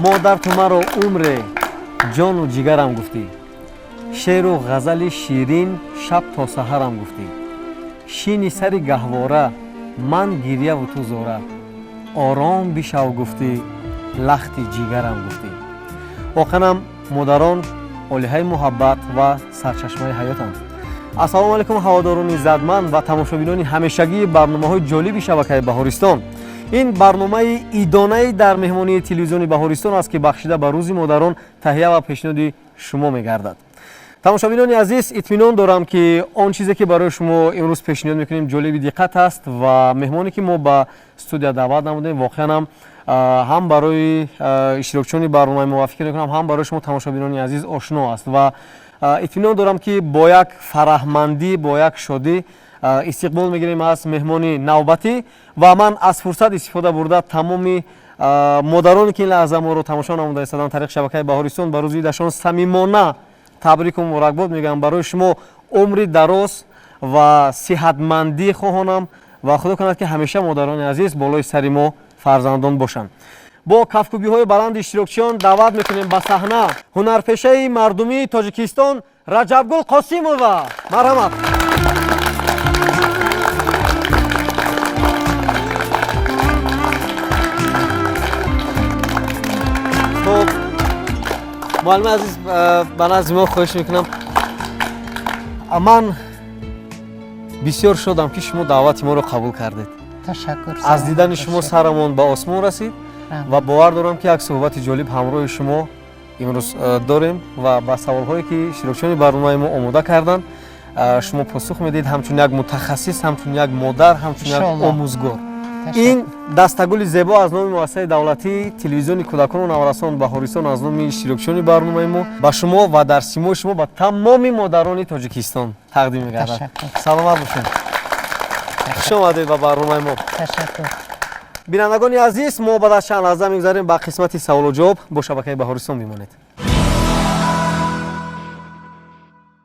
Модар, ту маро умре ҷону ҷигарам гуфтӣ, шеъру ғазали ширин шаб то саҳарам гуфтӣ, шини сари гаҳвора ман гирьяву ту зора, ором бишав гуфтӣ, лахти ҷигарам гуфтӣ. Воқеанам, модарон олиҳаи муҳаббат ва сарчашмаи ҳаётанд. Ассалому алайкум, ҳаводорони иззатманд ва тамошобинони ҳамешагии барномаҳои ҷолиби шабакаи Баҳористон. Ин барномаи идонаи дар меҳмонии телевизиони Баҳористон аст, ки бахшида ба Рӯзи модарон таҳия ва пешниҳоди шумо мегардад. Тамошобинони азиз, итминон дорам, ки он чизе, ки барои шумо имрӯз пешниҳод мекунем, ҷолиби диққат аст ва меҳмоне, ки мо ба студия даъват намудем, воқеан ҳам барои иштирокчиёни барномаи мо ва, фикр мекунам, ҳам барои шумо, тамошобинони азиз, ошно аст ва итминон дорам, ки бо як фараҳмандӣ, бо як шодӣ истиқбол мегирем аз меҳмони навбатӣ. Ва ман аз фурсат истифода бурда, тамоми модароне, ки ин лаҳза моро тамошо намуда истоданд тариқи шабакаи Баҳористон, ба рӯзи идашон самимона табрику муборакбод мегӯям. Барои шумо умри дароз ва сиҳатмандӣ хоҳонам ва худо кунад, ки ҳамеша модарони азиз болои сари мо фарзандон бошанд. Бо кафкӯбиҳои баланди иштирокчиён даъват мекунем ба саҳна ҳунарпешаи мардумии Тоҷикистон Раҷабгул Қосимова. Марҳамат. Хуб, муаллими азиз, ба назди мо хоҳиш мекунам. Ман бисёр шодам, ки шумо даъвати моро қабул кардед. Ташаккур. Аз дидани шумо сарамон ба осмон расид ва бовар дорам, ки як суҳбати ҷолиб ҳамроҳи шумо имрӯз дорем ва ба саволҳое, ки иштирокчиёни барномаи мо омода карданд, шумо посух медиҳед ҳамчун як мутахассис, ҳамчун як модар, ҳамчун як омӯзгор. Ин дастагули зебо аз номи муассисаи давлатии телевизиони кӯдакону наврасон Баҳористон, аз номи иштирокчиёни барномаи мо ба шумо ва дар симои шумо ба тамоми модарони Тоҷикистон тақдим мегардад. Саломат бошед, хуш омадед ба барномаи мо. Ташаккур. Бинандагони азиз, мо баъд аз чанд лаҳза мегузарем ба қисмати саволу ҷавоб. Бо шабакаи Баҳористон бимонед.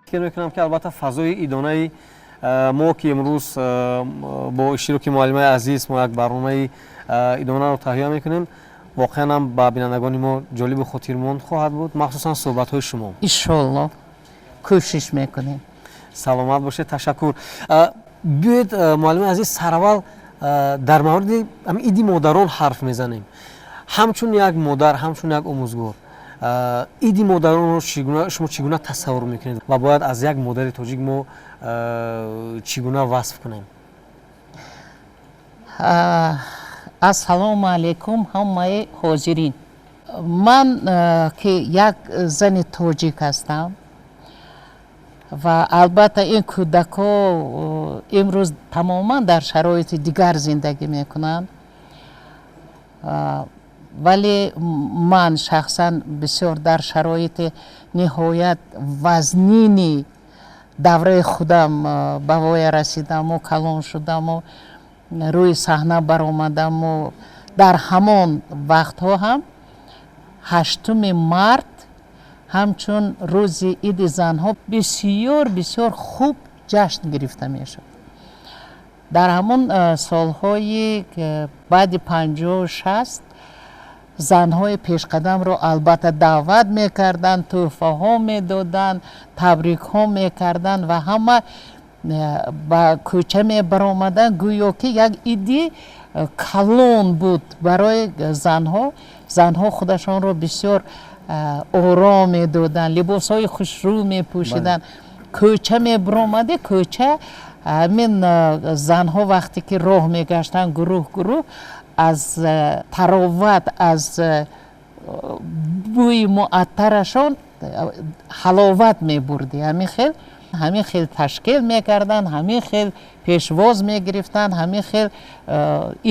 Фикр мекунам, ки албатта фазои идонаи мо, ки имрӯз бо иштироки муаллимаи азиз мо як барномаи идонаро таҳия мекунем, воқеан ҳам ба бинандагони мо ҷолибу хотирмонд хоҳад буд, махсусан суҳбатҳои шумо. Иншоалло, кӯшиш мекунем. Саломат бошед, ташаккур. Биёед, муаллимаи азиз, сараввал дар мавриди ҳамин иди модарон ҳарф мезанем. Ҳамчун як модар, ҳамчун як омӯзгор, иди модаронро шумо чӣ гуна тасаввур мекунед ва бояд аз як модари тоҷик мо чӣ гуна васф кунем? Ассалому алайкум, ҳамаи ҳозирин. Ман, ки як зани тоҷик ҳастам ва албатта ин кӯдакҳо имрӯз тамоман дар шароити дигар зиндагӣ мекунанд, вале ман шахсан бисёр дар шароити ниҳоят вазнини давраи худам ба воя расидаму калон шудаму рӯи саҳна баромадаму дар ҳамон вақтҳо ҳам 8-уми март ҳамчун рӯзи иди занҳо бисёр бисёр хуб ҷашн гирифта мешуд. Дар ҳамон солҳои баъди 50-60 занҳои пешқадамро албатта даъват мекарданд, тӯҳфаҳо медоданд, табрикҳо мекарданд ва ҳама ба кӯча мебаромаданд, гӯё ки як иди калон буд барои занҳо. Занҳо худашонро бисёр ором медоданд, либосҳои хушрӯ мепӯшиданд, кӯча мебаромади, кӯча ҳамин занҳо вақте ки роҳ мегаштанд гурӯҳ гурӯҳ, аз тароват, аз бӯи муаттарашон ҳаловат мебурдӣ. Ҳамин хел ташкил мекарданд, ҳамин хел пешвоз мегирифтанд, ҳамин хел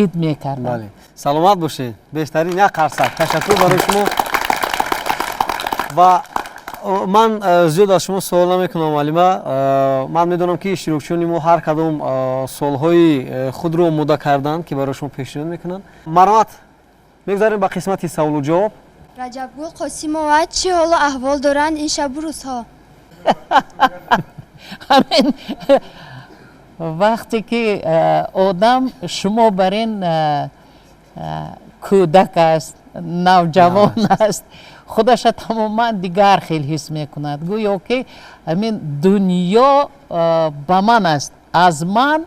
ид мекарданд. Саломат бошед, беҳтарин, як қарсак. Ташаккур барои шумо. Ва ман зиёд аз шумо суол намекунам, муаллима. Ман медонам, ки иштирокчиёни мо ҳар кадом суолҳои худро омода карданд, ки барои шумо пешниҳод мекунанд. Марҳамат, мегузарем ба қисмати саволу ҷавоб. Раҷабгул Қосимова, чӣ ҳолу аҳвол доранд ин шабу рӯзҳо? Ҳамин вақте ки одам шумо бар ин кӯдак аст. Навҷавон аст, худаша тамоман дигар хел ҳис мекунад, гӯё ки ҳамин дунё ба ман аст, аз ман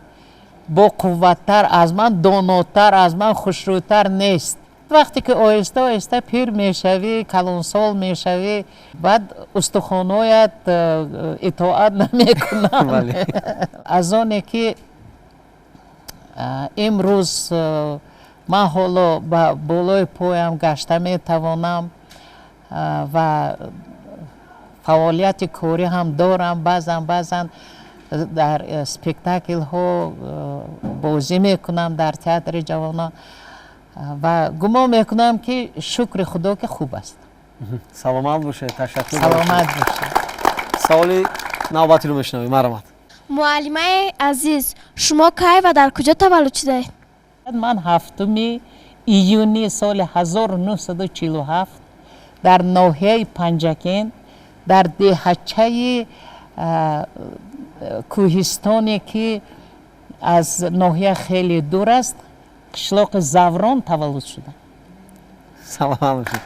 боқувваттар, аз ман донотар, аз ман хушрӯйтар нест. Вақте ки оҳиста оҳиста пир мешавӣ, калонсол мешавӣ, баъд устухонҳоят итоат намекунанд. Аз оне ки имрӯз ман ҳоло ба болои поям гашта метавонам ва фаъолияти корӣ ҳам дорам, баъзан баъзан дар спектаклҳо бозӣ мекунам дар театри ҷавонон ва гумон мекунам, ки шукри Худо, ки хуб аст. Саломат бошед, ташаккур. Саломат бошед. Саволи навбатиро мешунавем, марҳамат. Муаллимаи азиз, шумо кай ва дар куҷо таваллуд шудаед? Ман 7-уми июни соли 1947 дар ноҳияи Панҷакент, дар деҳачаи кӯҳистоне, ки аз ноҳия хеле дур аст, қишлоқи Заврон таваллуд шудам. Саломат бошед.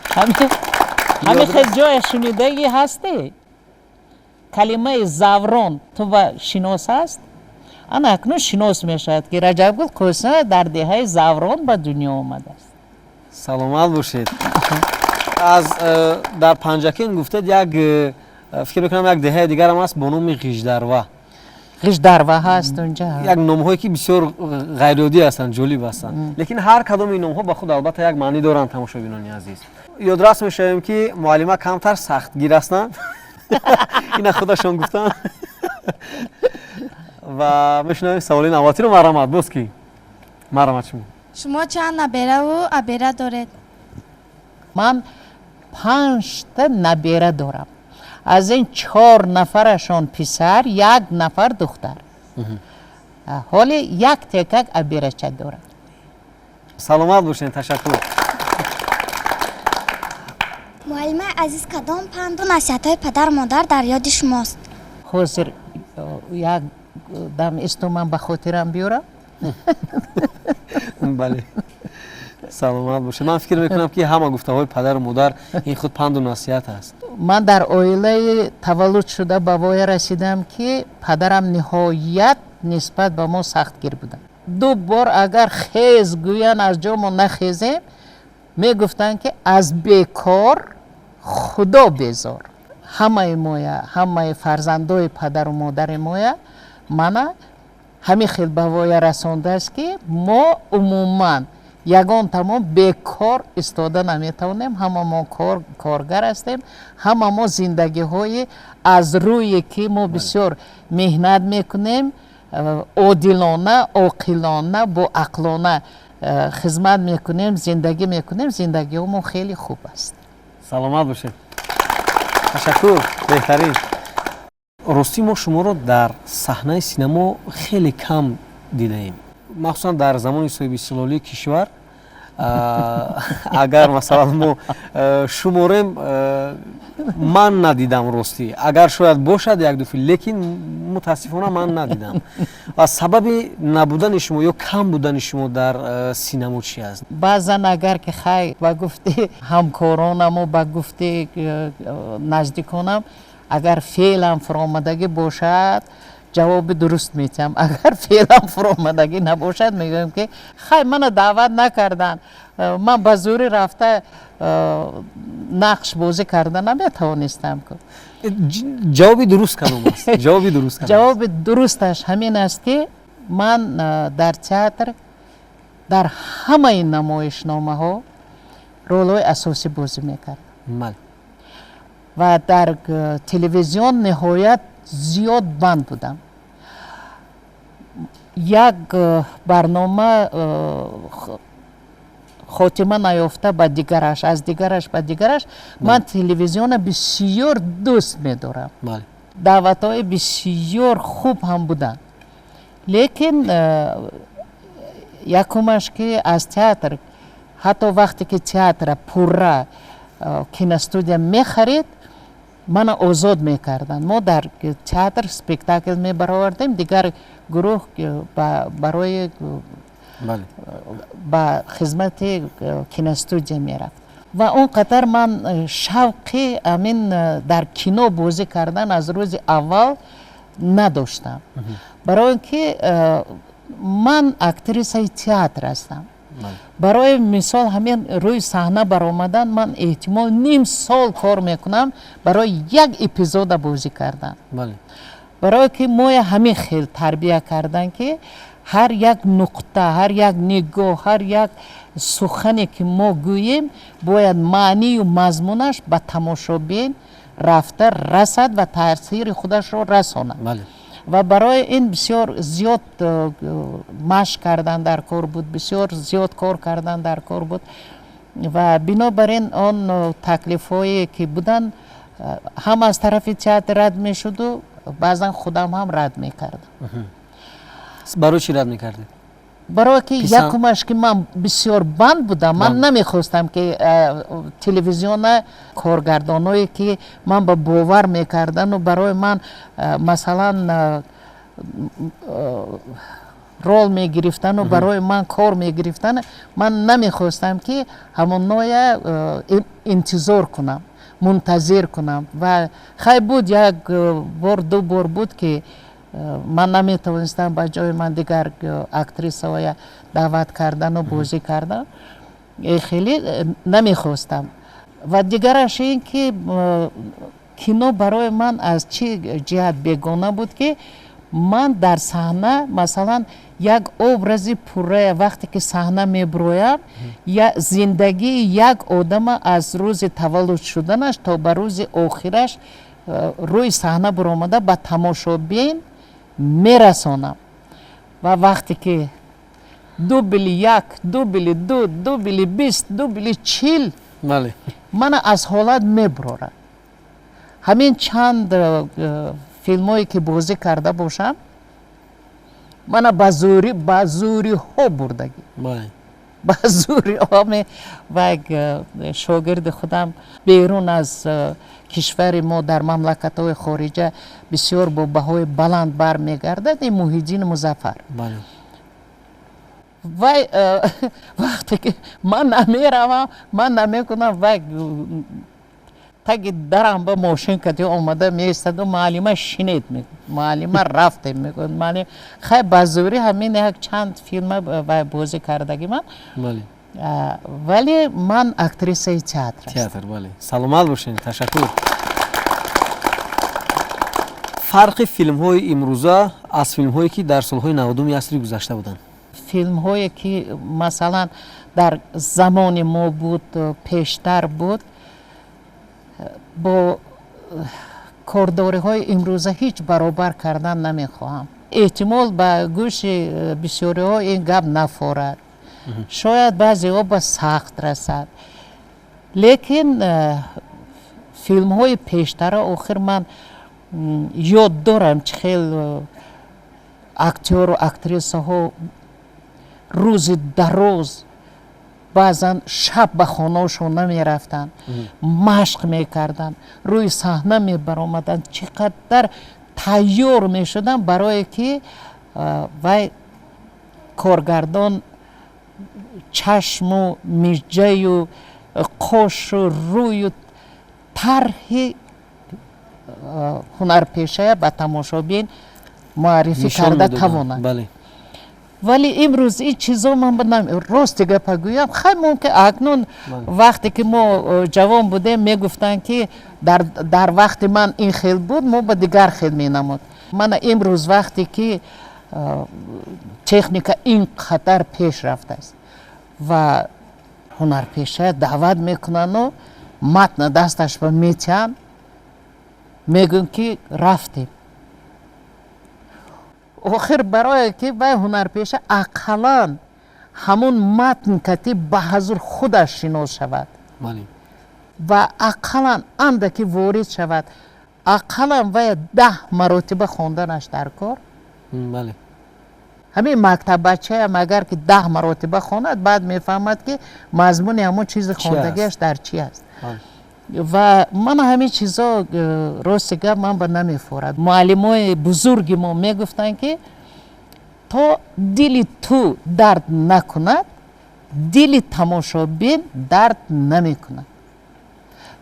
Ҳамин хел ҷоя шунидагӣ ҳастӣ? Калимаи Заврон ту ба шинос аст? Ана акнун шинос мешавад, ки Раҷабгул Қосимова дар деҳаи Заврон ба дунё омадааст. Саломат бошед. Аз дар Панҷакент гуфтед, як фикр мекунам, як деҳаи дигарам аст бо номи Ғиждарва. Ғиждарва ҳаст унҷа. Як номҳое, ки бисёр ғайриоддӣ ҳастанд, ҷолиб ҳастанд, лекин ҳар кадоми ин номҳо ба худ албатта як маънӣ доранд. Тамошобинони азиз, ёдрас мешавем, ки муаллима камтар сахтгир ҳастанд, ина худашон гуфтанд. Ва мешунавем саволи навбатиро. Марҳамат, боз ки? Марҳамат, шумо. Шумо чанд набераву абера доред? Ман панҷта набера дорам. Аз ин чор нафарашон писар, як нафар духтар. Ҳоле як текак аберача дорам. Саломат бошед, ташаккур. Муаллимаи азиз, кадом панду насиҳатҳои падару модар дар ёди шумост? Ҳозир як дам исто, ман ба хотирам биёрам. Бале, саломат бошед. Ман фикр мекунам, ки ҳама гуфтаҳои падару модар ин худ панду насиҳат аст. Ман дар оилаи таваллуд шуда, ба воя расидам, ки падарам ниҳоят нисбат ба мо сахтгир буданд. Ду бор агар хез гӯянд, аз ҷо мо нахезем, мегуфтанд, ки аз бекор Худо безор. Ҳамаи моя, ҳамаи фарзандои падару модари моя, мана ҳамин хел ба воя расондааст, ки мо умуман ягонтамо бекор истода наметавонем. Ҳама мо коргар ҳастем, ҳама мо зиндагиҳои аз рӯе ки мо бисёр меҳнат мекунем, одилона, оқилона, боақлона хизмат мекунем, зиндагӣ мекунем, зиндагиҳо мо хеле хуб аст. Саломат бошед, ташаккур, беҳтарин. Ростӣ, мо шуморо дар саҳнаи синамо хеле кам дидаем, махсусан дар замони соҳибистиқлолии кишвар. Агар масалан мо шуморем, ман надидам, ростӣ, агар шояд бошад як-ду филм, лекин мутаассифона ман надидам. Ва сабаби набудани шумо ё кам будани шумо дар синамо чи аст? Баъзан агар ки хай, ба гуфти ҳамкоронаму ба гуфти наздиконам, агар феълам фуромадагӣ бошад, ҷавоби дуруст метиҳам. Агар феълам фуромадагӣ набошад, мегӯям, ки хай, мана даъват накарданд, ман ба зӯрӣ рафта нақш бозӣ карда наметавонистам. Ҷавоби дуруст кадом аст? Ҷавоби дуруст? Ҷавоби дурусташ ҳамин аст, ки ман дар театр дар ҳамаи намоишномаҳо ролҳои асосӣ бозӣ мекардам ва дар телевизион ниҳоят зиёд банд будам. Як барнома хотима наёфта ба дигараш, аз дигараш ба дигараш. Ман телевизиона бисёр дӯст медорам. Даъватҳои бисёр хуб ҳам буданд, лекин якумаш, ки аз театр, ҳатто вақте ки театра пурра киностудия мехарид, мана озод мекарданд. Мо дар театр спектакл мебаровардем, дигар гурӯҳ барои ба хизмати киностудия мерафт. Ва он қадар ман шавқи амин дар кино бозӣ кардан аз рӯзи аввал надоштам, барои он ки ман актрисаи театр ҳастам. Барои мисол, ҳамин рӯи саҳна баромадан ман эҳтимол ним сол кор мекунам барои як эпизода бозӣ кардан, барое ки моя ҳамин хел тарбия кардан, ки ҳар як нуқта, ҳар як нигоҳ, ҳар як сухане ки мо гӯем, бояд маънию мазмунаш ба тамошобин рафта расад ва таъсири худашро расонад. Ва барои ин бисёр зиёд машқ кардан дар кор буд, бисёр зиёд кор кардан дар кор буд. Ва бинобар ин он таклифҳое ки буданд, ҳам аз тарафи театр рад мешуду, баъзан худам ҳам рад мекардам. Барои чӣ рад мекардед? Барое ки якумаш ки ман бисёр банд будам, ман намехостам, ки телевизиона коргардоное ки ман ба бовар мекардану барои ман, масалан, рол мегирифтану барои ман кор мегирифтан, ман намехостам, ки ҳамоноя интизор кунам, мунтазир кунам. Ва хай, буд, як бор, ду бор буд, ки ман наметавонистам, ба ҷои ман дигар актрисаҳоя даъват кардану бозӣ кардан. Хеле намехостам. Ва дигараш ин ки кино барои ман аз чӣ ҷиҳат бегона буд, ки ман дар саҳна, масалан, як образи пуррая, вақте ки саҳна мебуроям, зиндагии як одама аз рӯзи таваллуд шуданаш то ба рӯзи охираш рӯи саҳна буромада ба тамошобин мерасонам. Ва вақте ки дубли як, дубли ду, дубли 20, дубли 40 мана аз ҳолат мебурорад. Ҳамин чанд филмое ки бозӣ карда бошам, мана ба зӯрӣ, ба зӯриҳо бурдагӣ, ба зӯриҳо. Ва як шогирди худам берун аз кишвари мо, дар мамлакатҳои хориҷа бисёр бо баҳои баланд бармегардад, ин Муҳиддини Музаффар. Вай вақте ки ман намеравам, ман намекунам, вай таги дарам ба мошин кати омада меистаду: «Муаллима, шинед», мегӯяд, «Муаллима, рафтем», мегӯяд, «Муаллим». Хай, ба зӯрӣ ҳамин як чанд филма вай бозӣ кардагӣ ман. Вале ман актрисаи театр. Театр, бале. Саломат бошед, ташаккур. Фарқи филмҳои имрӯза аз филмҳое, ки дар солҳои 90-уми асри гузашта буданд? Филмҳое ки, масалан, дар замони мо буд, пештар буд, бо кордориҳои имрӯза ҳеҷ баробар кардан намехоҳам. Эҳтимол, ба гӯши бисёриҳо ин гап нафорад, шояд баъзеҳо ба сахт расад, лекин филмҳои пештара, охир ман ёд дорам, чӣ хел актёру актрисаҳо рӯзи дароз, баъзан шаб ба хонаашон намерафтанд, машқ мекарданд, рӯи саҳна мебаромаданд, чӣ қадар тайёр мешуданд, барое ки вай коргардон чашму миҷаю қошу рӯю тарҳи ҳунарпешая ба тамошобин муаррифӣ карда тавонад. Вале имрӯз ин чизо ман рости гапа гӯям, хай, мумкин, акнун вақте ки мо ҷавон будем, мегуфтанд, ки дар вақти ман ин хел буд, мо ба дигар хел менамуд. Мана имрӯз, вақте ки техника ин қадар пеш рафтааст ва ҳунарпеша даъват мекунану матна дасташ ба метиҳанд, мегӯем, ки рафтем. Охир барое ки вай ҳунарпеша ақаллан ҳамун матн кати ба ҳазур худаш шинос шавад ва ақаллан андаке ворид шавад, ақаллан вай 10 маротиба хонданаш дар кор. Ҳамин мактаббачаям агар ки 10 маротиба хонад, баъд мефаҳмад, ки мазмуни ҳамон чизи хондагиаш дар чи аст. Ва ман ҳамин чизо, рости гап, ман ба намефорад. Муаллимои бузурги мо мегуфтанд, ки то дили ту дард накунад. Дили тамошобин дард намекунад.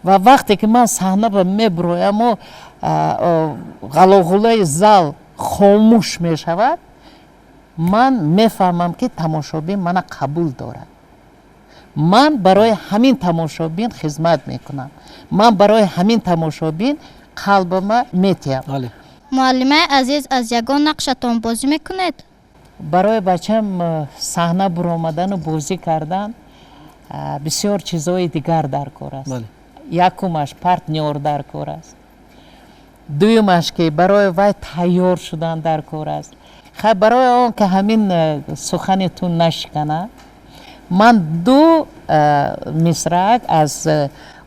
Ва вақте ки ман саҳна ба мебурояму ғалоғулаи зал хомӯш мешавад, ман мефаҳмам, ки тамошобин мана қабул дорад. Ман барои ҳамин тамошобин хизмат мекунам, ман барои ҳамин тамошобин қалбама метиҳам. Муаллимаи азиз, аз ягон нақшатон бозӣ мекунед? Барои бачам саҳна буромадану бозӣ кардан бисёр чизҳои дигар дар кор аст. Якумаш, партнёр дар кор аст, дуюмаш, ки барои вай тайёр шудан дар кор аст. Хай, барои он ки ҳамин сухани ту нашиканад, ман ду мисраак аз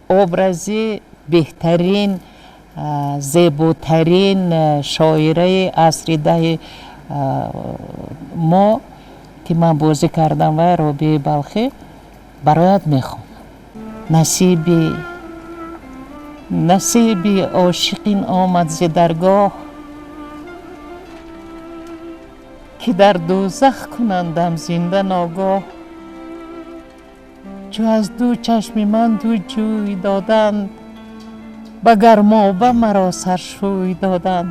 образи беҳтарин, зеботарин шоираи асри даҳи мо, ки ман бозӣ кардам, вай Робиаи Балхӣ, барояд мехонам. Насиби ошиқин омад зи даргоҳ, ки дар дӯзах кунандам зинда ногоҳ. Чу аз ду чашми ман ду ҷӯй доданд, ба гармоба маро саршӯй доданд.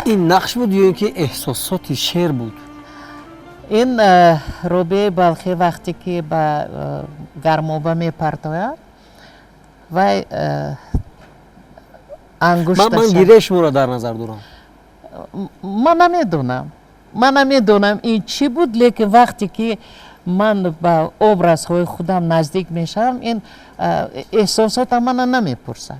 Ин нақш буд ё ин ки эҳсосоти шеър буд? Ин Робиаи Балхӣ вақте ки ба гармоба мепартояд, вай ангушташ. Ман гиряи шуморо дар назар дорам. Ман намедонам ин чӣ буд, лекин вақте ки ман ба образҳои худам наздик мешавам, ин эҳсосотам мана намепурсад.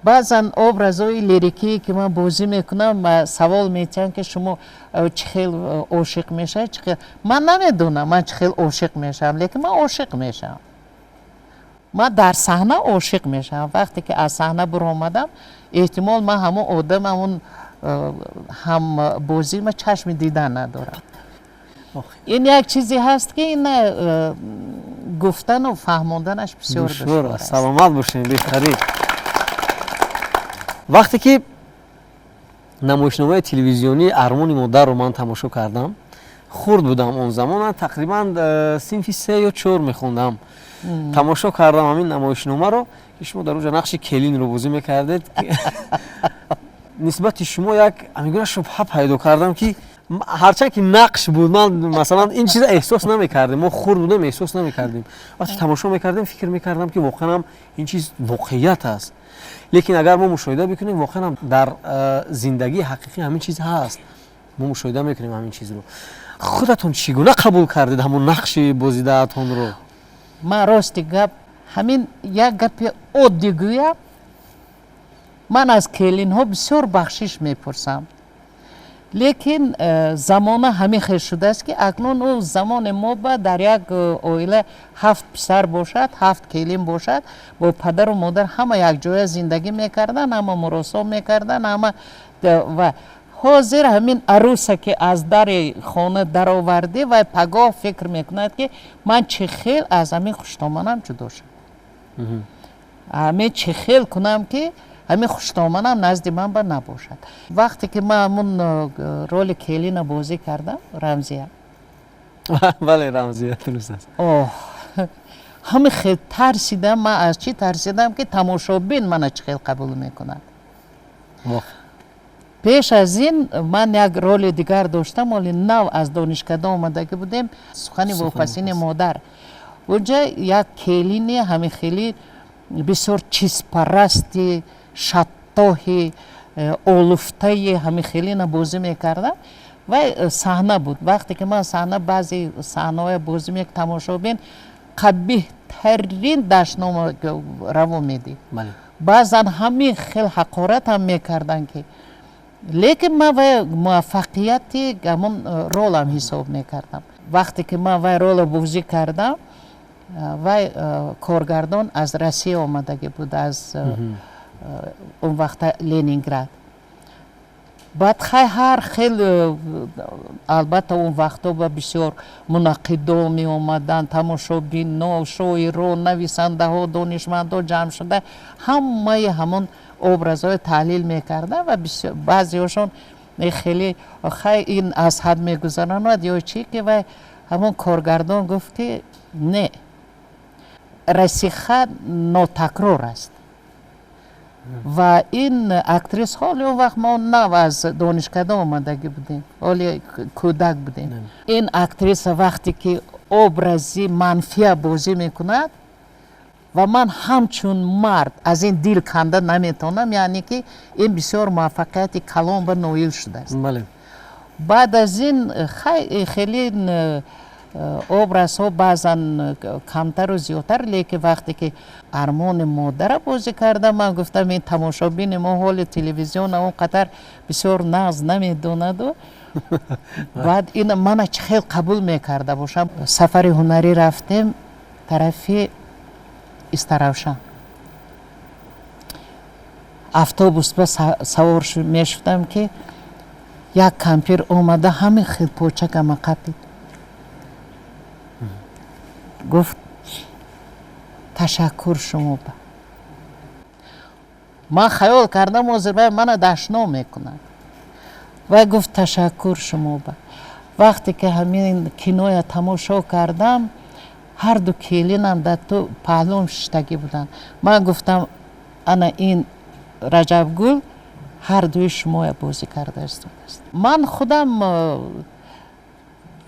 Баъзан образҳои лирикие, ки ман бозӣ мекунам, савол метиҳанд, ки шумо чӣ хел ошиқ мешавед, чӣ хел. Ман намедонам, ман чӣ хел ошиқ мешавам, лекин ман ошиқ мешавам. Ман дар саҳна ошиқ мешавам. Вақте ки аз саҳна буромадам, эҳтимол ман ҳамон одам, ҳамон ҳамбозима чашми дидан надорам. Ин як чизе ҳаст, ки ин гуфтану фаҳмонданаш бисёр душвор аст. Саломат бошед, беҳтарин. Вақте ки намоишномаи телевизионии «Армони модарро» ман тамошо кардам, хурд будам он замон, ман тақрибан синфи се ё чор мехондам, тамошо кардам ҳамин намоишномаро, ки шумо дар онҷо нақши келинро бозӣ мекардед, нисбати шумо як ҳамин шубҳа пайдо кардам, ки ҳарчанд ки нақш буд, ман масалан ин чиза эҳсос намекардем, мо хурд будем, эҳсос намекардем. Вақте тамошо мекардем, фикр мекардам, ки воқеан ҳам ин чиз воқеият аст. Лекин агар мо мушоҳида бикунем, воқеан ҳам дар зиндагии ҳақиқӣ ҳамин чиз ҳаст, мо мушоҳида мекунем ҳамин чизро. Худатон чӣ гуна қабул кардед ҳамон нақши бозидаатонро? Ман, рости гап, ҳамин як гапи оддӣ гӯям, ман аз келинҳо бисёр бахшиш мепурсам, лекин замона ҳамин хел шудааст, ки акнун ӯ замони мо ба дар як оила ҳафт писар бошад, ҳафт келин бошад, бо падару модар ҳама якҷоя зиндагӣ мекарданд, ҳама муросо мекарданд, ҳама. Ва ҳозир ҳамин аруса, ки аз дари хона даровардӣ, вай пагоҳ фикр мекунад, ки ман чӣ хел аз ҳамин хуштоманам ҷудо шавам, ҳамин чӣ хел кунам, ки ҳамин хуштоманам назди ман ба набошад. Вақте ки ман ҳамун роли келина бозӣ кардам, Рамзия. Бале, Рамзия, дуруст аст. Оҳ, ҳамин хел тарсидам. Ман аз чӣ тарсидам? Ки тамошобин мана чӣ хел қабул мекунад. Пеш аз ин ман як роли дигар доштам, оли нав аз донишкада омадагӣ будем, «Сухани вопасини модар». Онҷа як келини ҳамин хели бисёр чизпарасти, шаттоҳи, олуфтаи ҳамин хелина бозӣ мекардам. Вай саҳна буд. Вақте ки ман саҳна, баъзе саҳнаҳоя бозӣ мек, тамошобин қабиҳтарин дашнома раво медид, баъзан ҳамин хел ҳақорат ҳам мекарданд, ки лекин ман вай муваффақияти ҳамон ролам ҳисоб мекардам. Вақте ки ман вай рола бозӣ кардам, вай коргардон аз Россия омадагӣ буд, аз он вақта Ленинград. Баъд хай ҳар хел, албатта, он вақтҳо ба бисёр мунаққидо меомаданд, тамошобино, шоиро, нависандаҳо, донишмандҳо ҷамъ шуда, ҳамаи ҳамон образҳои таҳлил мекарданд ва баъзеҳошон хеле хай ин аз ҳад мегузаронад ё чӣ, ки вай ҳамон коргардон гуфт, ки не, Расиха нотакрор аст ва ин актрис, ҳоли он вақт мо нав аз донишкада омадагӣ будем, ҳоли кӯдак будем, ин актриса вақте ки образи манфия бозӣ мекунад ва ман ҳамчун мард аз ин дил канда наметавонам, яъне ки ин бисёр муваффақияти калон ба ноил шудааст. Баъд аз ин хеле образҳо баъзан камтару зиёдтар, лекин вақте ки Армони модара бозӣ кардам, ман гуфтам, ин тамошобини мо ҳоли телевизиона он қадар бисёр нағз намедонаду баъд ин мана чӣ хел қабул мекарда бошам. Сафари ҳунарӣ рафтем тарафи Истаравшан, автобус ба савор мешудам, ки як кампир омада, ҳамин хел почакама қапид, гуфт: «Ташаккур шумо ба». Ман хаёл кардам, ҳозир вай мана дашном мекунад. Вай гуфт: «Ташаккур шумо ба, вақте ки ҳамин киноя тамошо кардам, ҳарду келинам дар ту паҳлум шиштагӣ буданд. Ман гуфтам, ана ин Раҷабгул ҳардуи шумоя бозӣ карда истодааст». Ман худам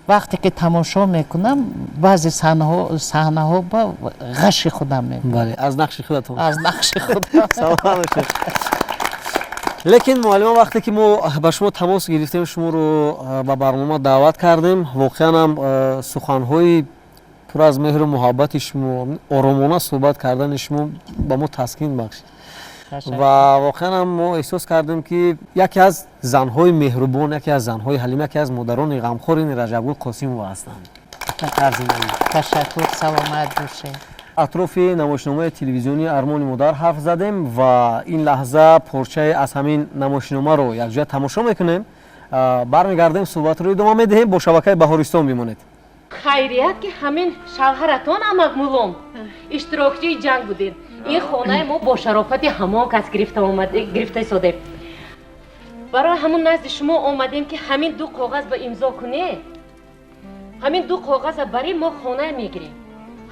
вақте ки тамошо мекунам, баъзе саҳнаҳо ба ғаши худам мебарам. Аз нақши худатон. Аз нақши худам. Саломат бошед. Лекин муаллима, вақте ки мо ба шумо тамос гирифтем, шуморо ба барнома даъват кардем, воқеан ҳам суханҳои пур аз меҳру муҳаббати шумо, оромона суҳбат кардани шумо ба мо таскин бахшид ва воқеан ҳам мо эҳсос кардем, ки яке аз занҳои меҳрубон, яке аз занҳои ҳалим, яке аз модарони ғамхор ин Раҷабгул Қосимова ҳастанд. Ташаккур, саломат бошед. Атрофи намоишномаи телевизионии «Армони модар» ҳарф задем ва ин лаҳза порчае аз ҳамин намоишномаро якҷоя тамошо мекунем, бармегардем, суҳбатро идома медиҳем. Бо шабакаи Баҳористон бимонед. Хайрият, ки ҳамин шавҳаратон амакмулом иштирокчии ҷанг будед. Ин хонаи мо бо шарофати ҳамон кас гирифта истодем. Барои ҳамун назди шумо омадем, ки ҳамин ду коғаз ба имзо кунед. Ҳамин ду коғаза бари мо хонае мегирем.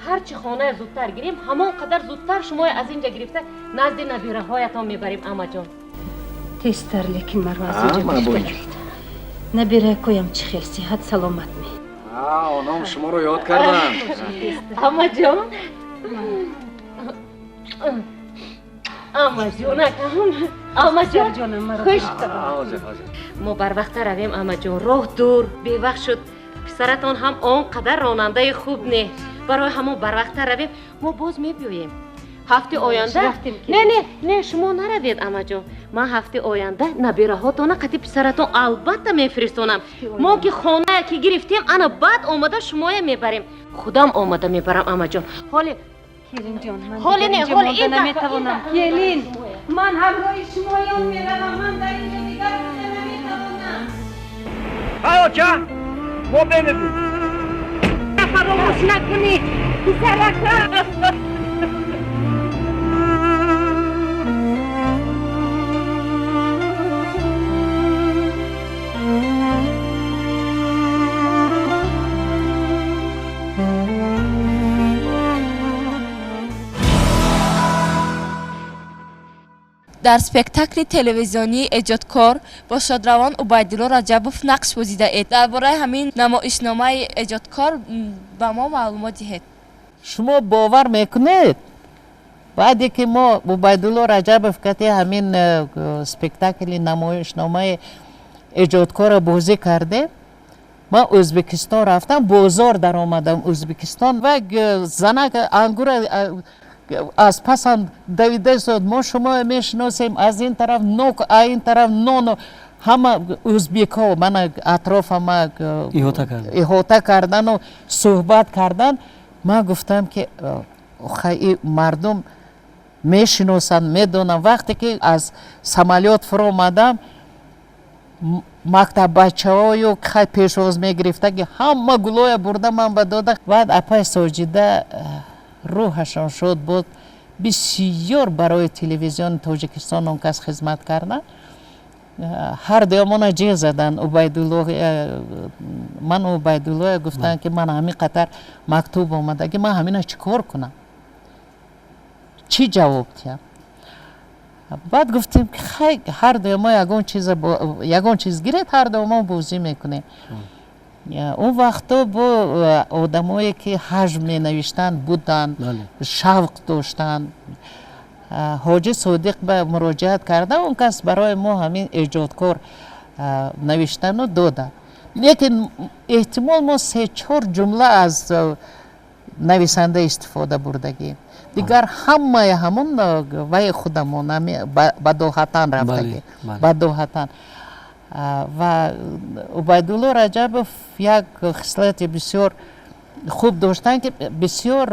Ҳарчи хонае зудтар гирем, ҳамон қадар зудтар шумои аз инҷа гирифта, назди набираҳоятон мебарем, амаҷон. Тезтар, лекин маро аз инҷа гирифта баред. Набиракоям чӣ хел, сиҳат саломат ме? Онҳом шуморо ёд карданд. Амаҷон, амаҷон, акам, амаҷон, хуш. Мо барвақта равем, амаҷон, роҳ дур, бевақт шуд. Писаратон ҳам он қадар ронандаи хуб не. Барои ҳамон барвақта равем, мо боз мебиёем ҳафти оянда. Не, не, не, шумо наравед, амаҷон. Ман ҳафти оянда набираҳотона қати писаратон албатта мефиристонам. Мо ки хонае ки гирифтем, ана баъд омада шумоя мебарем, худам омада мебарам, амаҷон. Ҳоле Келинҷон, ман ҳоле не, инҷа ҳоле монда ин дафъа, наметавонам. Ин дафъа. Келин, ман ҳамроҳи шумоён меравам, ман дар инҷо дигар буда наметавонам. Оча, мо бемебуд. Фаромӯш накунӣ, писарака. Дар спектакли телевизионии «Эҷодкор» бо шодравон Убайдулло Раҷабов нақш бозидаед. Дар бораи ҳамин намоишномаи «Эҷодкор» ба мо маълумот диҳед. Шумо бовар мекунед, баъде ки мо Убайдулло Раҷабов кати ҳамин спектакли намоишномаи «Эҷодкорро» бозӣ кардем, ман Ӯзбекистон рафтам, бозор даромадам Ӯзбекистон ва занак ангура аз пасам давида истод: «Мо шуморо мешиносем». Аз ин тараф нок, а ин тараф нону, ҳама ӯзбекҳо мана атрофама иҳота кардан. Иҳота кардану суҳбат кардан. Ман гуфтам, ки хай, мардум мешиносанд, медонам. Вақте ки аз самолёт фуромадам, Мактаббачаҳою хай пешвоз мегирифтаги ҳама гулоя бурда ман ба дода. Баъд апай Соҷида, рӯҳашон шод буд, бисёр барои телевизиони Тоҷикистон он кас хизмат карданд. Ҳар дуямона ҷеғ заданд. Убайдулло, ман Убайдуллоя гуфтанд, ки ман ҳамин қатар мактуб омадаги, ман ҳамина чӣ кор кунам, чӣ ҷавоб диҳам? Баъд гуфтем, ки хай, ҳар дуямо ягон чиз гиред, ҳар дуямо бозӣ мекунем. Он вақто бо одамое ки ҳажм менавиштанд буданд, шавқ доштанд. Ҳоҷи Содиқ ба муроҷиат карда, он кас барои мо ҳамин эҷодкор навиштану дода. Лекин эҳтимол мо се-чор ҷумла аз нависанда истифода бурдагем, дигар ҳамаи ҳамон вай худамон бадоҳатан рафтагӣ, бадоҳатан. Ва Убайдулло Раҷабов як хислати бисёр хуб доштанд, ки бисёр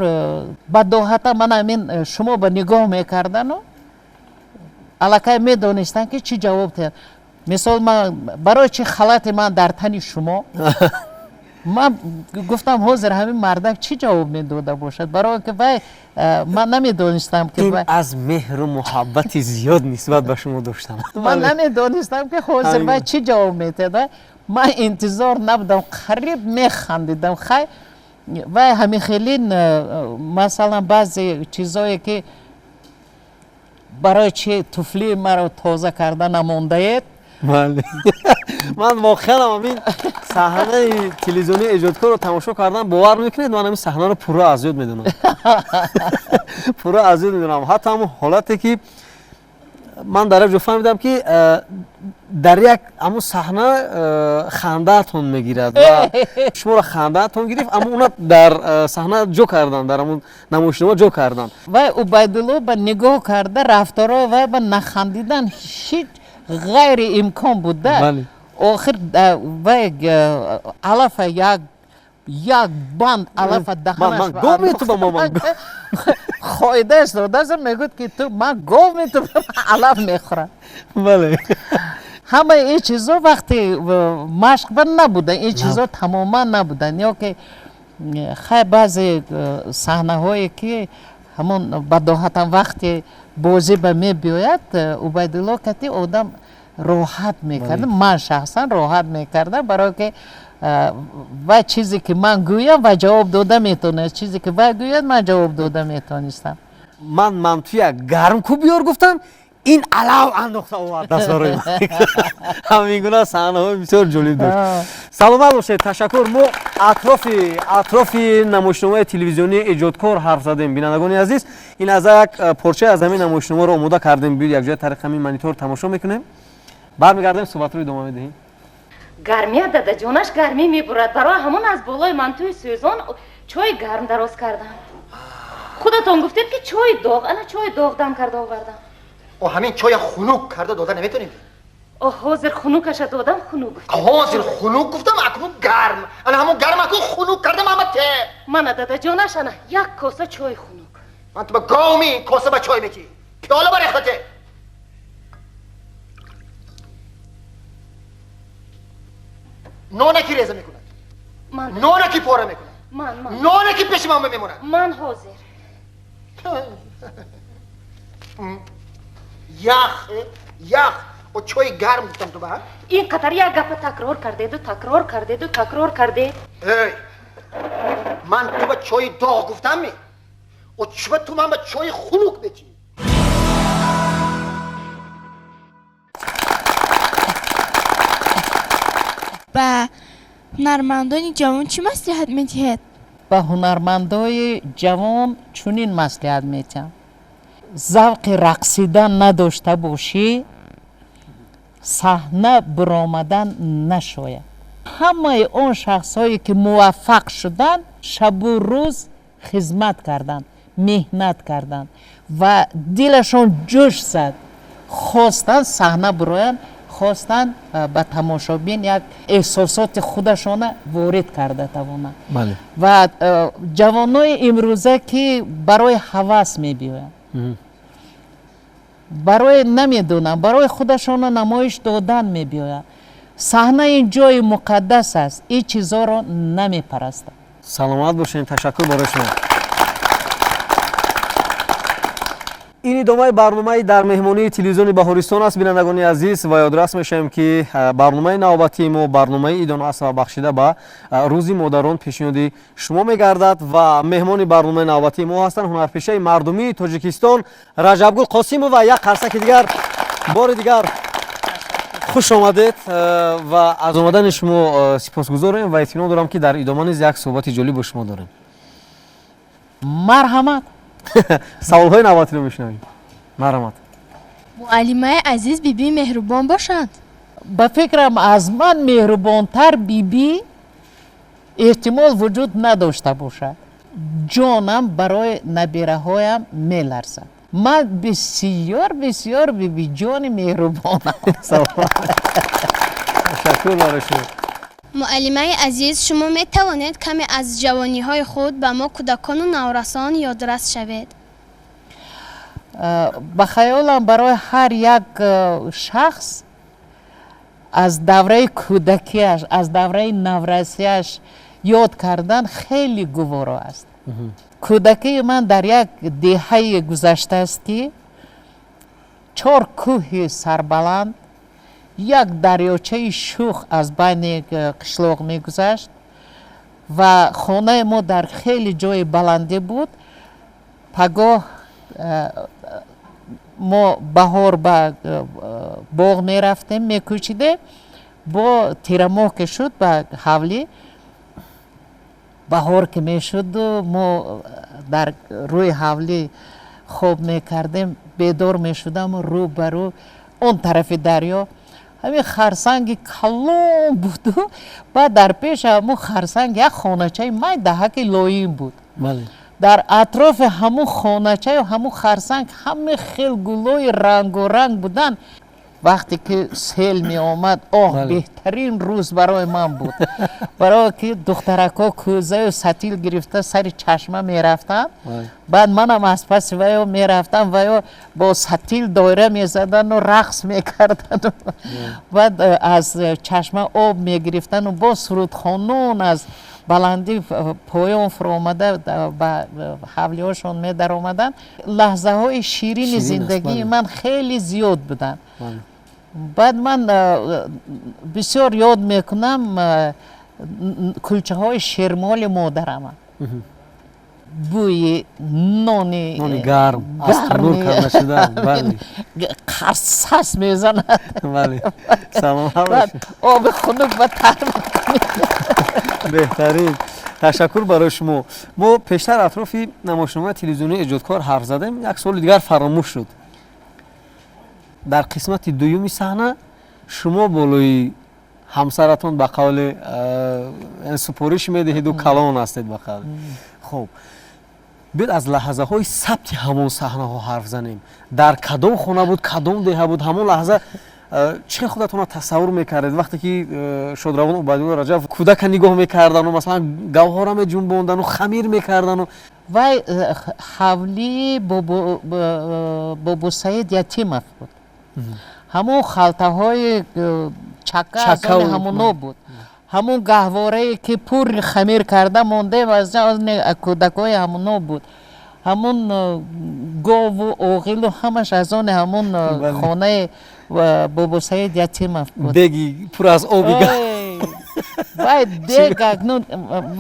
бадоҳата ман ҳамин шумо ба нигоҳ мекардану аллакай медонистанд, ки чӣ ҷавоб диҳанд. Мисол, ман барои чӣ халати ман дар тани шумо? Ман гуфтам, ҳозир ҳамин мардак чӣ ҷавоб медода бошад, барои ки вай ман намедонистам, ки ин аз меҳру муҳаббати зиёд нисбат ба шумо доштам. Ман намедонистам, ки ҳозир вай чӣ ҷавоб медиҳад. Ман интизор набудам, қариб механдидам. Хай, вай ҳамин хелин, масалан, баъзе чизое ки барои чи туфлии маро тоза карда намондаед? Бале, ман воқеан ҳамин саҳнаи телевизионии эҷодкорро тамошо кардам. Бовар мекунед, ман ҳамин саҳнаро пурра аз ёд медонам, пурра аз ёд медонам. Ҳатто ҳамон ҳолате ки ман дар як ҷо фаҳмидам, ки дар як ҳамон саҳна хандаатон мегирад ва шуморо хандаатон гирифт, аммо уна дар саҳна ҷо кардан, дар ҳамон намоишнома ҷо кардан. Вай Убайдулло ба нигоҳ карда, рафторо вай ба нахандидан ҳеҷ ғайриимкон буда. Охир вай алафа як банд алафа даҳанаш ман гов метубам, ман хоидааш додааст, мегӯяд, ки ту ман гов метубам, алаф мехӯрам. Ҳамаи ин чизо вақте машқ ба набуданд, ин чизо тамоман набуданд. Ё ки хай, баъзе саҳнаҳое ки ҳамон бадоҳатан вақте бозӣ ба мебиёяд, Убайдулло кати одам роҳат мекард. Ман шахсан роҳат мекардам, барое ки вай чизе ки ман гӯям, вай ҷавоб дода метавонист, чизе ки вай гӯяд, ман ҷавоб дода метавонистам. Ман мантуя гарм ку биёр гуфтам, ин алав андохта овардааст барои ман. Ҳамин гуна саҳнаҳои бисёр ҷолиб дошт. Саломат бошед, ташаккур. Мо атрофи намоишномаи телевизионии эҷодкор ҳарф задем. Бинандагони азиз, ин аз як порчае аз ҳамин намоишномаро омода кардем. Биёед, якҷоя тариқи ҳамин монитор тамошо мекунем, бармегардем, суҳбатро идома медиҳем. Гармия, дадаҷонаш, гармӣ мебурад. Барои ҳамон аз болои мантуи сӯзон чойи гарм дароз кардам. Худатон гуфтед, ки чойи доғ, ана чойи доғ дам карда овардам. О, ҳамин чоя хунук карда дода наметонем? О, ҳозир хунукаша додам, хунук гуфтем. Ҳозир хунук гуфтам, акнун гарм. Ана ҳамон гарм акнун хунук кардам, ама те. Мана, дадаҷонаш, ана як коса чойи хунук. Ман ту ба говми коса ба чой метӣ? Пиёла барехтате. Ноне ки реза мекунад? Ман. Ноне ки пора мекунад? Ман, ман. Ноне ки пеши ман мемонад? Ман ҳозир. Ях, ях. О, чойи гарм гуфтам ту ба? Ин қадар як гапа такрор кардеду, такрор кардеду, такрор кардед. Эй, ман ту ба чойи доғ гуфтам ми? О, чиба ту ман ба чойи хунук метӣ? Ба ҳунармандони ҷавон чӣ маслиҳат медиҳед? Ба ҳунармандои ҷавон чунин маслиҳат медиҳам: завқи рақсидан надошта бошӣ, саҳна биромадан нашояд. Ҳамаи он шахсҳое ки муваффақ шуданд, шабу рӯз хизмат карданд, меҳнат карданд ва дилашон ҷӯш зад, хостанд саҳна бироянд, хостанд ба тамошобин як эҳсосоти худашона ворид карда тавонанд. Ва ҷавонои имрӯза ки барои ҳавас мебиёянд, барои намедонам, барои худашона намоиш додан мебиёянд. Саҳна ин ҷои муқаддас аст, ин чизоро намепарастад. Саломат бошед, ташаккур барои шумо. Ин идомаи барномаи дар меҳмонии телевизиони Баҳористон аст, бинандагони азиз, ва ёдрас мешавем, ки барномаи навбатии мо барномаи идона аст ва бахшида ба рӯзи модарон пешниҳоди шумо мегардад ва меҳмони барномаи навбатии мо ҳастанд ҳунарпешаи мардумии Тоҷикистон Раҷабгул Қосимова. Як қарсаки дигар, бори дигар хуш омадед ва аз омадани шумо сипосгузорем ва итминон дорам, ки дар идома низ як суҳбати ҷолиб бо шумо дорем. Марҳамат. Саволҳои навбатиро мешунавем. Марҳамат. Муаллимаи азиз, бибӣ меҳрубон бошанд? Ба фикрам, аз ман меҳрубонтар бибӣ эҳтимол вуҷуд надошта бошад. Ҷонам барои набираҳоям меларзад. Ман бисёр бисёр бибиҷони меҳрубонам. Ташаккур барои шумо. Муаллимаи азиз, шумо метавонед каме аз ҷавониҳои худ ба мо кӯдакону наврасон ёдрас шавед? Ба хаёлам, барои ҳар як шахс аз давраи кӯдакиаш, аз давраи наврасиаш ёд кардан хеле гуворо аст. Кӯдакии ман дар як деҳае гузаштааст, ки чор кӯҳи сарбаланд, як дарёчаи шух аз байни қишлоқ мегузашт ва хонаи мо дар хеле ҷои баландӣ буд. Пагоҳ мо баҳор ба боғ мерафтем, мекӯчидем, бо тирамоҳ ки шуд ба ҳавлӣ. Баҳор ки мешуду мо дар рӯи ҳавлӣ хоб мекардем, бедор мешудаму рӯ ба рӯ он тарафи дарё ҳамин харсанги калон буду, баъд дар пеши ҳамун харсанг як хоначаи майдаҳаки лоим буд. Дар атрофи ҳамун хоначаю ҳамун харсанг ҳаме хел гулои рангоранг буданд. Вақте ки сел меомад, оҳ, беҳтарин рӯз барои ман буд, барое ки духтаракҳо кӯзаю сатил гирифта сари чашма мерафтанд, баъд манам аз паси ваё мерафтам, ваё бо сатил доира мезадану рақс мекардану баъд аз чашма об мегирифтану бо сурудхонон аз баландӣ поён фуромада ба ҳавлиҳошон медаромаданд. Лаҳзаҳои ширини зиндагии ман хеле зиёд буданд. Баъд ман бисёр ёд мекунам кулчаҳои шермоли модарама, бӯи нони гарм аз танур карда шуда, қарсас мезанад, оби хунук ба тар. Беҳтарин, ташаккур барои шумо. Мо пештар атрофи намоишномаи телевизионии эҷодкор ҳарф задем, як суоли дигар фаромӯш шуд. Дар қисмати дуюми саҳна шумо болои ҳамсаратон ба қавли супориш медиҳеду калон ҳастед ба қавли. Хуб, биёд аз лаҳзаҳои сабти ҳамон саҳнаҳо ҳарф занем. Дар кадом хона буд, кадом деҳа буд, ҳамон лаҳза чӣ худатонро тасаввур мекардед, вақте ки шодравон Убайдулло Раҷабов кӯдака нигоҳ мекардану масалан гавҳора меҷунбондану хамир мекардану? Вай ҳавлии Бобусаид Ятимов буд. Ҳамон халтаҳои чака аз они ҳамоно буд, ҳамон гаҳворае ки пур хамир карда мондем аз кӯдакҳои ҳамоно буд, ҳамон гову оғилу ҳамаш аз они ҳамон хонаи Бобусаид Ятимов буд. Деги пур аз оби. Вай дег акнун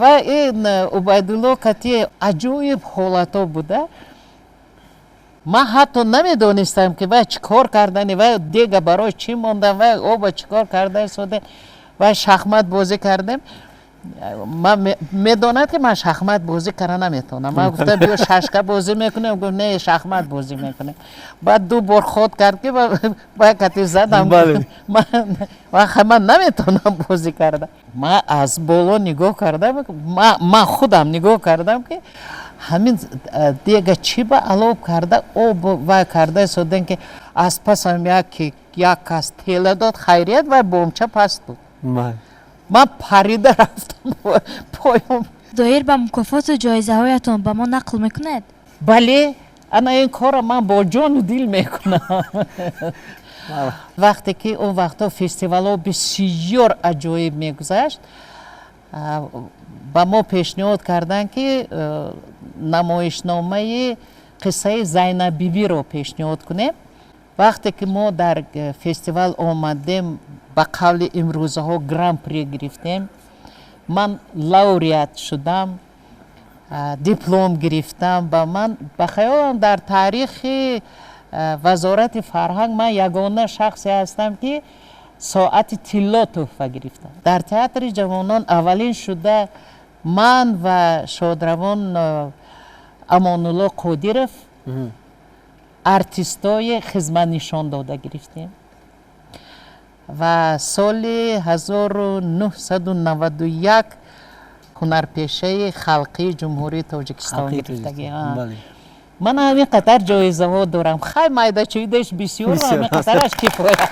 вай ин Убайдулло кати аҷоиб ҳолатҳо буда. Ман ҳатто намедонистам, ки вай чӣ кор кардани, вай дега барои чӣ монда, вай оба чӣ кор карда истода. Вай шахмат бозӣ кардем, ман медонад, ки ман шахмат бозӣ карда наметавонам. Ман гуфтам, биё шашка бозӣ мекунем. Гуфт, не, шахмат бозӣ мекунем. Баъд ду бор ход кард, ки ба кати задам. Ман наметавонам бозӣ карда. Ман аз боло нигоҳ кардам, ман худам нигоҳ кардам, ки ҳамин дега чӣ ба алоб карда об вай карда истодем, ки аз пасам як кас тела дод. Хайрият, вай бомча паст буд, ман парида рафтам поён. Доир ба мукофоту ҷоизаҳоятон ба мо нақл мекунед? Бале, ана ин корро ман бо ҷону дил мекунам. Вақте ки он вақтҳо фестивалҳо бисёр аҷоиб мегузашт, ба мо пешниҳод карданд, ки намоишномаи қиссаи Зайнаббибиро пешниҳод кунем. Вақте ки мо дар фестивал омадем, ба қавли имрӯзаҳо гран-при гирифтем, ман лауреат шудам, диплом гирифтам. Ба ман, ба хаёлам, дар таърихи Вазорати фарҳанг ман ягона шахсе ҳастам, ки соати тилло тӯҳфа гирифтам. Дар Театри ҷавонон аввалин шуда ман ва шодравон Амонулло Қодиров артистои хизматнишондода гирифтем. Ва соли 1991 ҳунарпешаи халқии Ҷумҳурии Тоҷикистон гирифтагӣ. Ман ҳамин қадар ҷоизаҳо дорам. Хай, майдачӯидаш бисёр, ҳамин қадараш кифоя.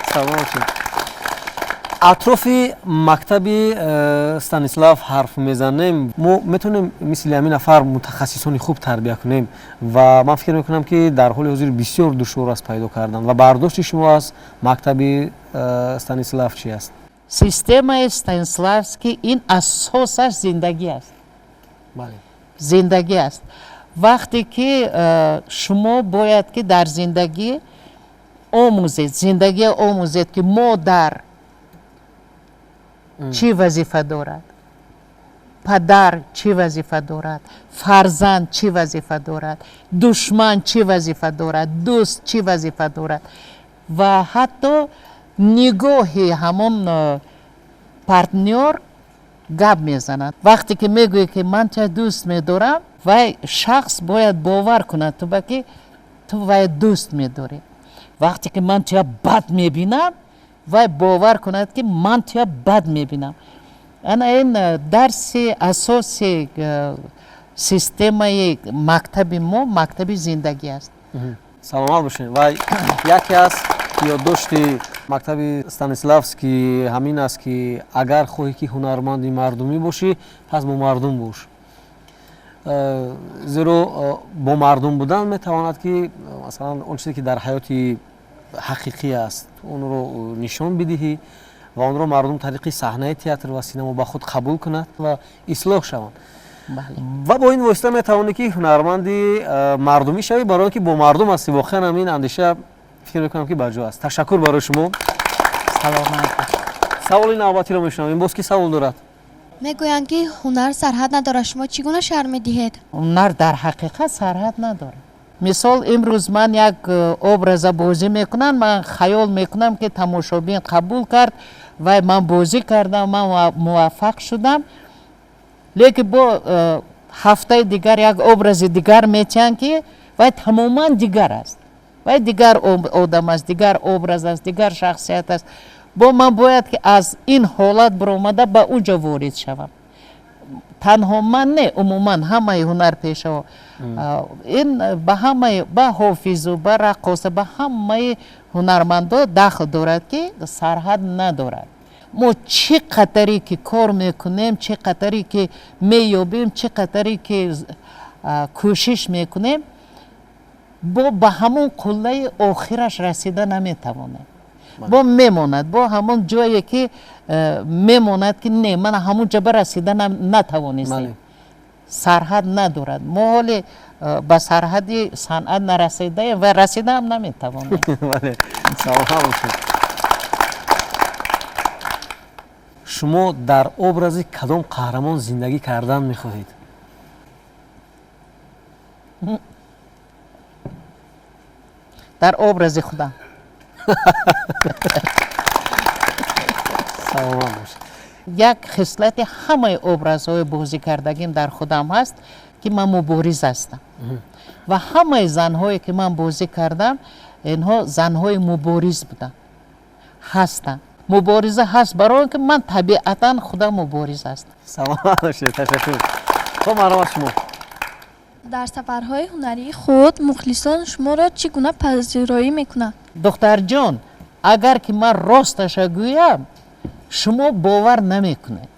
Атрофи мактаби Станислав ҳарф мезанем. Мо метавонем мисли ҳамин нафар мутахассисони хуб тарбия кунем ва ман фикр мекунам, ки дар ҳоли ҳозир бисёр душвор аст пайдо кардан. Ва бардошти шумо аз мактаби Станислав чи аст? Системаи Станиславский ин асосаш зиндагӣ аст, зиндагӣ аст. Вақте ки шумо бояд ки дар зиндагӣ омӯзед, зиндагӣ омӯзед, ки модар чӣ вазифа дорад, падар чӣ вазифа дорад, фарзанд чӣ вазифа дорад, душман чӣ вазифа дорад, дӯст чӣ вазифа дорад, ва ҳатто нигоҳи ҳамон партнёр гап мезанад. Вақте ки мегӯе, ки ман туя дӯст медорам, вай шахс бояд бовар кунад туба, ки ту вай дӯст медорӣ. Вақте ки ман туя бад мебинам, вай бовар кунад, ки ман туя бад мебинам. Ана ин дарси асоси системаи мактаби мо, мактаби зиндагӣ аст. Саломат бошед. Ва яке аз ёддошти мактаби Станиславский ҳамин аст, ки агар хоҳӣ, ки ҳунарманди мардумӣ бошӣ, пас бо мардум бош, зеро бо мардум будан метавонад, ки масалан он чизе, ки дар ҳаёти ҳақиқӣ аст, онро нишон бидиҳӣ ва онро мардум тариқи саҳнаи театр ва синамо ба худ қабул кунад ва ислоҳ шаванд. Ва бо ин восита метавонӣ, ки ҳунарманди мардумӣ шавӣ, барои он ки бо мардум ҳастӣ. Воқеан ҳамин андеша, фикр мекунам, ки барҷо аст. Ташаккур барои шумо. Саломат. Саволи навбатиро мешунавем. Боз ки савол дорад? Мегӯянд, ки ҳунар сарҳад надорад. Шумо чӣ гуна шарҳ медиҳед? Ҳунар дар ҳақиқат сарҳад надорад. Мисол, имрӯз ман як образа бозӣ мекунам, ман хаёл мекунам, ки тамошобин қабул кард, вай ман бозӣ кардам, ман муваффақ шудам. Лекин бо ҳафтаи дигар як образи дигар метиҳанд, ки вай тамоман дигар аст, вай дигар одам аст, дигар образ аст, дигар шахсият аст. Бо ман бояд ки аз ин ҳолат баромада ба он ҷо ворид шавам. Танҳо ман не, умуман ҳамаи ҳунарпешаҳо, ин ба ҳамаи, ба ҳофизу, ба раққоса, ба ҳамаи ҳунармандо дахл дорад, ки сарҳад надорад. Мо чӣ қадаре ки кор мекунем, чӣ қадаре ки меёбем, чӣ қадаре ки кӯшиш мекунем, бо ба ҳамон қуллаи охираш расида наметавонем. Бо мемонад, бо ҳамон ҷое ки мемонад, ки не, ман ҳамон ҷо ба расида натавонистем. Сарҳад надорад. Мо ҳоле ба сарҳади санъат нарасидаем ва расидаам наметавонем. Саломат бошед. Шумо дар образи кадом қаҳрамон зиндагӣ кардан мехоҳед? Дар образи худам. Саломат бошед. Як хислати ҳамаи образҳои бозӣ кардагим дар худам ҳаст, ки ман мубориз ҳастам, ва ҳамаи занҳое, ки ман бозӣ кардам, инҳо занҳои мубориз буданд, ҳастанд. Мубориза ҳаст, барои он ки ман табиатан худам мубориз ҳастам. Саломат бошед, ташаккур. Хоб, марҳамат, шумо. Дар сафарҳои ҳунарии худ мухлисон шуморо чӣ гуна пазироӣ мекунанд? Духтарҷон, агар ки ман росташа гӯям, шумо бовар намекунед.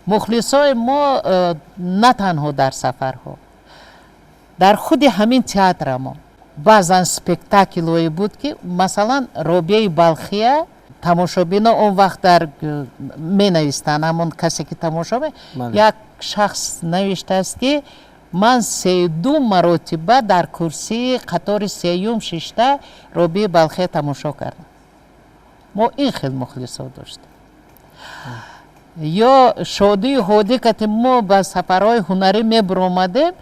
Мухлисои мо на танҳо дар сафарҳо, дар худи ҳамин театрамо Баъзан спектаклҳое буд, ки масалан Робияи Балхия тамошобино он вақт дар менавистанд, ҳамон касе ки тамошо, як шахс навиштааст, ки ман 32 маротиба дар курсии қатори сеюм шишта Робияи Балхия тамошо кардам. Мо ин хел мухлисо доштем. Ё Шодию Ҳодӣ кати мо ба сафарҳои ҳунарӣ мебуромадем,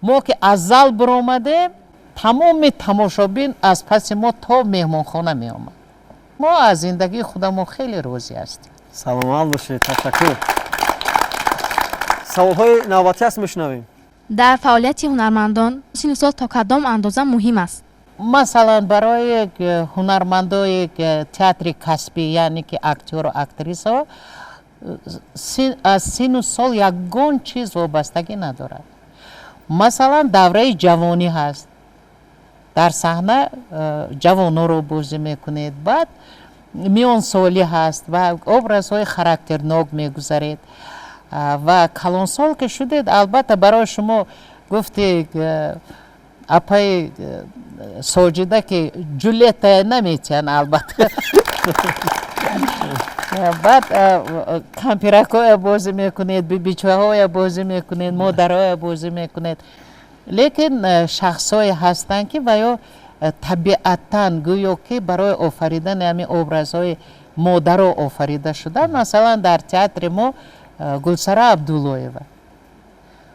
мо ки аз зал буромадем, тамоми тамошобин аз паси мо то меҳмонхона меомад. Мо аз зиндагии худамон хеле розӣ ҳастем. Саломат бошед, ташаккур. Саволҳои навбатӣ аст, мешунавем. Дар фаъолияти ҳунармандон синну сол то кадом андоза муҳим аст? Масалан, барои ҳунармандои театри касбӣ, яъне ки актёру актрисаҳо, аз синну сол ягон чиз вобастагӣ надорад. Масалан, давраи ҷавонӣ ҳаст, дар саҳна ҷавонҳоро бозӣ мекунед, баъд миёнсолӣ ҳаст ва образҳои характернок мегузаред, ва калонсол ки шудед, албатта, барои шумо гуфти апаи Соҷида, ки Ҷулета наметиҳанд, албатта. Баъд кампиракҳоя бозӣ мекунед, бибичаҳоя бозӣ мекунед, модарҳоя бозӣ мекунед. Лекин шахсҳое ҳастанд, ки ва ё табиатан гӯё ки барои офаридани ҳамин образҳои модаро офарида шуданд. Масалан, дар театри мо Гулсара Абдуллоева.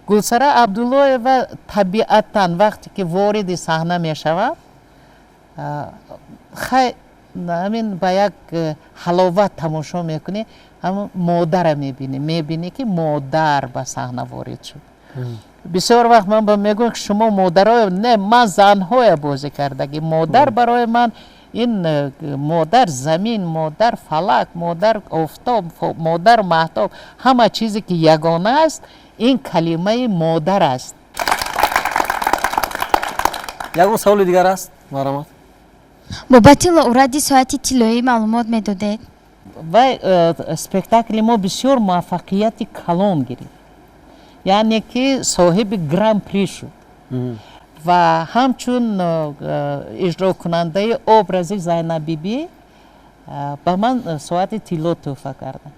Гулсара Абдуллоева табиатан вақте ки вориди саҳна мешавад, хай, ҳамин ба як ҳаловат тамошо мекунӣ, ҳамон модара мебинӣ, мебинӣ, ки модар ба саҳна ворид шуд. Бисёр вақт ман ба мегӯям, ки шумо модарое, не, ман занҳоя бозӣ кардагӣ, модар барои ман ин модар замин, модар фалак, модар офтоб, модар маҳтоб, ҳама чизе ки ягона аст, ин калимаи модар аст. Ягон саволи дигар аст, марҳамат. Бобати лауреати соати тиллоӣ маълумот медодед. Вай спектакли мо бисёр муваффақияти калон гирифт, яъне ки соҳиби гран-при шуд ва ҳамчун иҷрокунандаи образи Зайнаббибӣ ба ман соати тилло тӯҳфа карданд.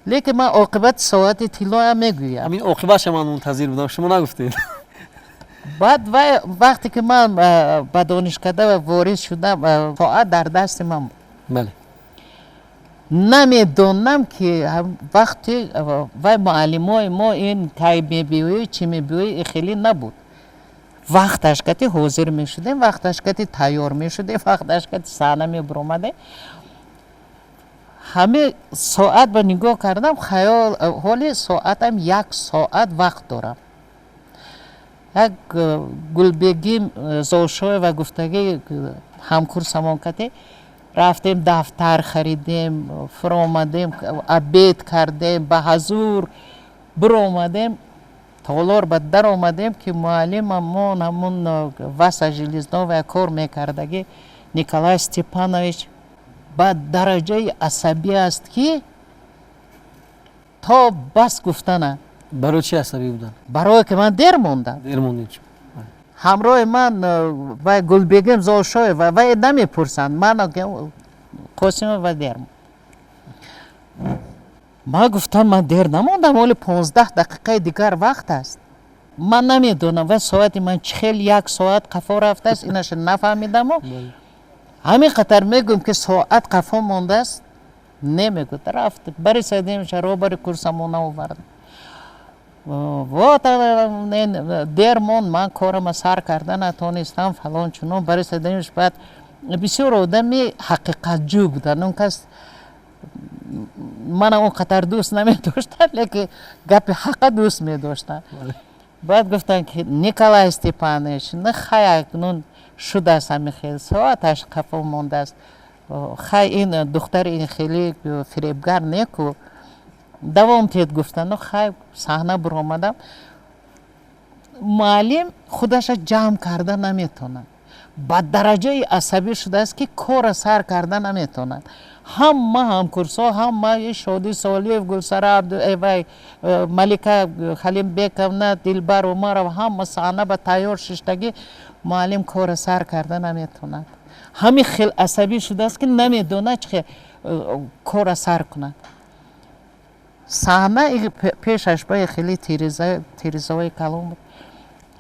Лекин ман оқибати соати тиллоам мегӯям. Ҳамин оқибатша ман мунтазир будам, шумо нагуфтед. Баъд вай вақте ки ман ба донишкада ворид шудам, соат дар дасти ман буд. Намедонам, ки вақти вай муаллимои мо ин кай мебиёӣ, чӣ мебиёӣ, хеле набуд. Вақташ кати ҳозир мешудем, вақташ кати тайёр мешудем, вақташ кати саҳна мебуромадем. Ҳаме соат ба нигоҳ кардам, хаёл, ҳоли соатам як соат вақт дорам. Як Гулбегим Золшоева гуфтагӣ ҳамкурсамон кате рафтем, дафтар харидем, фуромадем, обед кардем, ба ҳазур биромадем, толор ба даромадем, ки муаллимамон, ҳамун Васа Железновая кор мекардагӣ, Николай Степанович, ба дараҷаи асабӣ аст, ки то бас гуфтана. Барои чи асабӣ буданд? Барое ки ман дер мондам. Дер мондед. Ҳамроҳи ман вай Гулбегим Золшоева, вай намепурсанд, ман Қосимова дер монд. Ман гуфтам, ман дер намондам, ҳоли 15 дақиқаи дигар вақт аст. Ман намедонам, вай соати ман чӣ хел як соат қафо рафтааст, инаша нафаҳмидаму ҳамин қатар мегӯем, ки соат қафо мондааст. Не, мегӯяд, рафт Борис Владимирович роҳбари курсамона овард. Вот дер монд, ман корама сар карда натонистам, фалон, чунон. Борис Владимирович баъд бисёр одами ҳақиқатҷӯ буданд. Он кас мана он қадар дӯст намедоштанд, лекин гапи ҳақа дӯст медоштанд. Баъд гуфтанд, ки Николай Степанович, хай, акнун шудааст, ҳамин хел соаташ қафо мондааст, хай, ин духтари ин хеле фиребгар неку, давом тед, гуфтанду хай, саҳна буромадам. Муаллим худаша ҷамъ карда наметонад, ба дараҷаи асабӣ шудааст, ки корра сар карда наметонад. Ҳама ҳамкурсҳо, ҳама, Шодӣ Солиев, Гулсара, вай Малика Халимбековна, Дилбар Умаров, ҳама саҳна ба тайёр шиштагӣ. Муаллим кора сар карда наметавонад. Ҳамин хел асабӣ шудааст, ки намедонад чӣ хел кора сар кунад. Саҳна пешаш ба хеле тирезаҳои калон буд.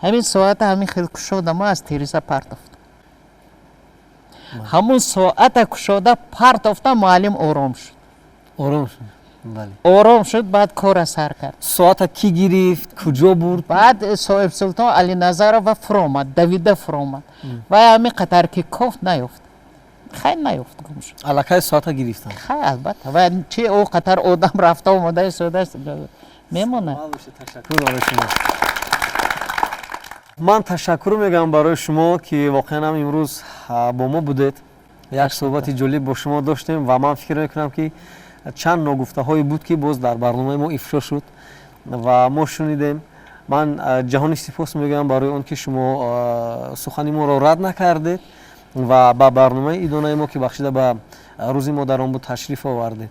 Ҳамин соата ҳамин хел кушода мо аз тиреза партофтам. Ҳамун соата кушода партофтам, муаллим ором шуд. Ором шуд, бале. Ором шуд, баъд кора сар кард. Соата кӣ гирифт, куҷо бурд? Баъд Соҳибсултон Алиназарова фуромад, давида фуромад. Вай ҳамин қатар ки кофт, наёфт. Хай, наёфт, гум шуд. Аллакай соата гирифтанд. Хай, албатта. Ва чи ӯ қатар одам рафта омода истодааст, мемонад. Ташаккур барои шумо. Ман ташаккур мегӯям барои шумо, ки воқеан ҳам имрӯз бо мо будед, як суҳбати ҷолиб бо шумо доштем ва ман фикр мекунам, ки чанд ногуфтаҳое буд, ки боз дар барномаи мо ифшо шуд ва мо шунидем. Ман ҷаҳони сипос мегӯям барои он ки шумо сухани моро рад накардед ва ба барномаи идонаи мо, ки бахшида ба Рӯзи модарон буд, ташриф овардед.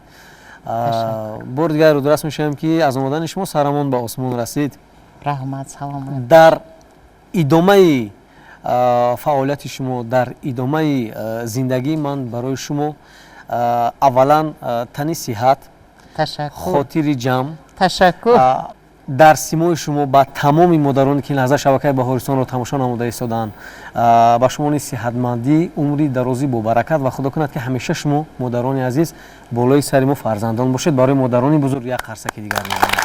Бори дигар ёдрас мешавем, ки аз омадани шумо сарамон ба осмон расид. Раҳмат, саломат. Дар идомаи фаъолияти шумо, дар идомаи зиндагӣ ман барои шумо аввалан тани сиҳат, хотири ҷамъ, ташаккур. Дар симои шумо ба тамоми модароне, ки ин лаҳза шабакаи Баҳористонро тамошо намуда истодаанд, ба шумо низ сиҳатмандӣ, умри дарозӣ бобаракат ва худо кунад, ки ҳамеша шумо, модарони азиз, болои сари мо фарзандон бошед. Барои модарони бузург як қарсаки дигар мезанем.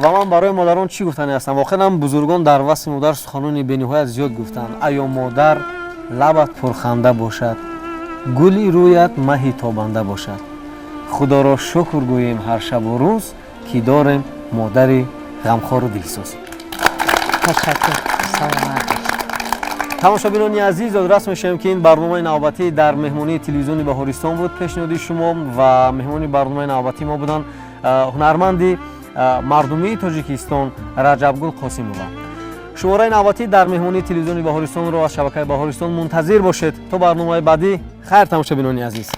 Ва ман барои модарон чӣ гуфтани ҳастам? Воқеан ҳам бузургон дар васфи модар суханони бениҳоят зиёд гуфтанд. Аё модар, лабат пурханда бошад, гули рӯят маҳи тобанда бошад. Худоро шукр гӯем ҳар шабу рӯз, ки дорем модари ғамхору дилсӯз. Ташаккур, саломат. Тамошобинони азиз, ёдрас мешавем, ки ин барномаи навбатӣ дар меҳмонии телевизиони Баҳористон буд, пешниҳоди шумо, ва меҳмони барномаи навбатии мо буданд ҳунарманди мардумии Тоҷикистон Раҷабгул Қосимова. Шумораи навбатӣ дар меҳмонии телевизиони Баҳористонро аз шабакаи Баҳористон мунтазир бошед. То барномаи баъдӣ хайр, тамошобинони азиз.